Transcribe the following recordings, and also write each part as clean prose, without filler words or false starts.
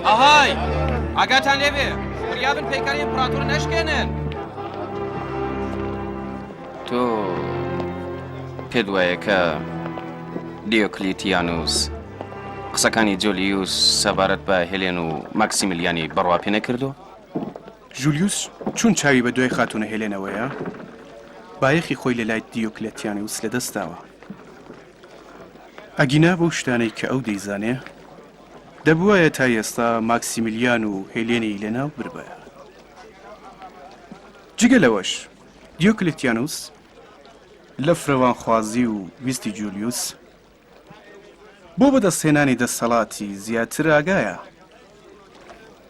ئەهای ئاگاتان لێبێ وریابن پەیکەری ئیمپراتۆر نەشکێنن. تۆ پێت وایە کە دیۆکلیتیانوس قسەکانی جۆلیوس سەبارەت بە هێلێن و ماکسیمیلیانی بڕوا پێ نەکردووە؟ ژولیوس چون چاوی بە دوای خاتوونە هێلێنەوەیە، بایەخی خۆی لە لای دیۆکلێتیانوس لەدەست داوە. ئەگینا بەو شتانەی کە ئەو دەیزانێ، دەبوایە تا ئێستا ماکسیمیلیان و هێلێنی لەناو بربایە. جگە لەوەش، دیۆکلێتیانوس لە فرەوانخوازی و ویستی جولیوس بۆ بەدەستهێنانی دەسەڵاتی زیاتر ئاگایە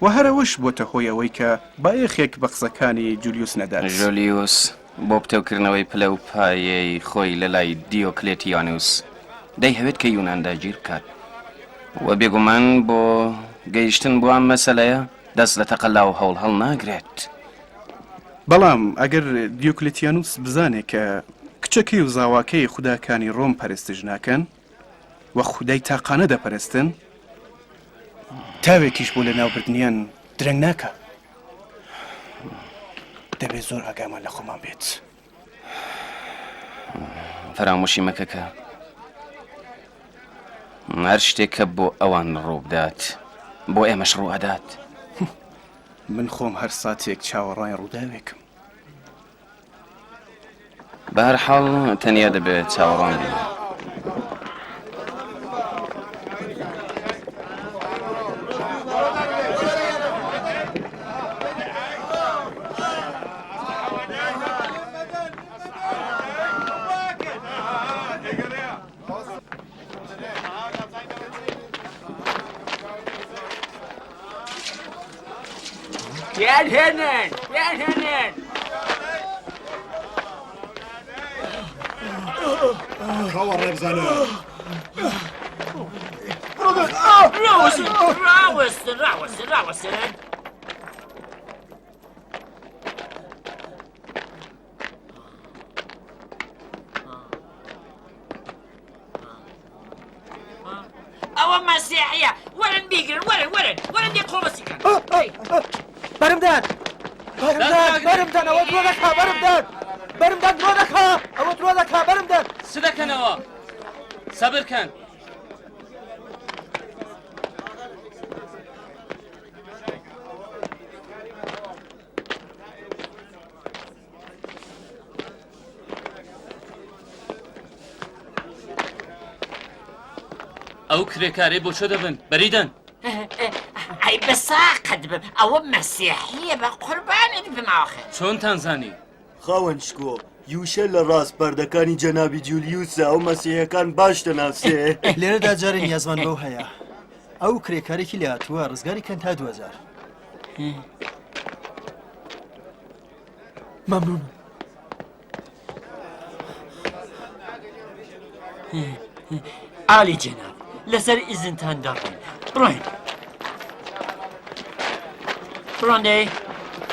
و هەر ئەوەش بۆتە هۆی ئەوەی کە بایەخێک بە قسەکانی جولیوس نەدات. جولیوس بۆ پتەوکردنەوەی پلە و پایەی خۆی لە لای دیۆکلێتیانوس دەیهەوێت کە یونان داگیر بکات و بێگومان بۆ گەیشتن بۆ ئەم مەسەلەیە دەست لە تەقەلا و هەوڵ هەڵناگرێت. بەڵام ئەگەر دیۆکلێتیانوس بزانێ کە کچەکەی و زاواکەی خوداکانی ڕۆم پەرستش ناکەن و خودای تاقانە دەپەرستن، تاوێکیش بۆ لەناوبردنیان درەنگ ناکا. دەبێ زۆر ئاگامان لە خۆمان بێت. فەرامۆشی مەکە کە هەر شتێک کە بۆ ئەوان ڕووبدات بۆ ئێمەش ڕووئەدات. من خۆم هەر ساتێک چاوەڕوانی ڕووداوێکم. بەهەرحاڵ تەنیا دەبێت چاوەڕوان بین. بیانهێنن بیانهێنن خاوە ڕێبزانە ڕاوەستن ڕاوەستن ڕاوەستن ڕاوەستن ئەوە مەسیحیە وەرن بیگرن وەرن وەرن وەرن دێ قۆڵبەستی کەن بەرمدان بەرمدان بەرمدان ئەوە درۆ دەکا بەرمدان بەرمدان درۆ دەکا ئەوە درۆ دەکا بەرمدان چ دەکەنەوە سەبر کەن ئەو کرێکارەی بۆ چۆ دەبن بەریدەن ئەی بەساقت بم ئەوە مەسیحیە بە قوربانت بم ئاخر چۆنتان زانی خاوەن شکۆ یوشە لە ڕاسپاردەکانی جەنابی جولیوسە ئەو مەسیحەکان باش دەناسێ لێرەدا جارێ نیازمان بەو هەیە ئەو کرێکارێکی لێهاتووە ڕزگاری کەن تا دوجار مەمنونم. عالی جەناب لەسەر ئیزنتان دەڕۆین بڕۆین بڕۆن دەی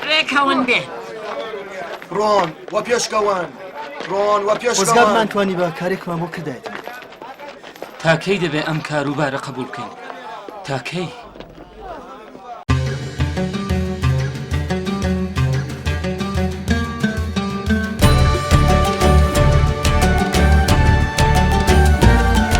ڕێکەون بێ ڕۆن وە پێشکەوەن ڕۆن وە پێشکەوەن خۆزگا بمانتوانی بە کارێکمان بۆ کردایەتی. تا کەی دەبێ ئەم کاروبارە قبوڵ بکەین تا کەی؟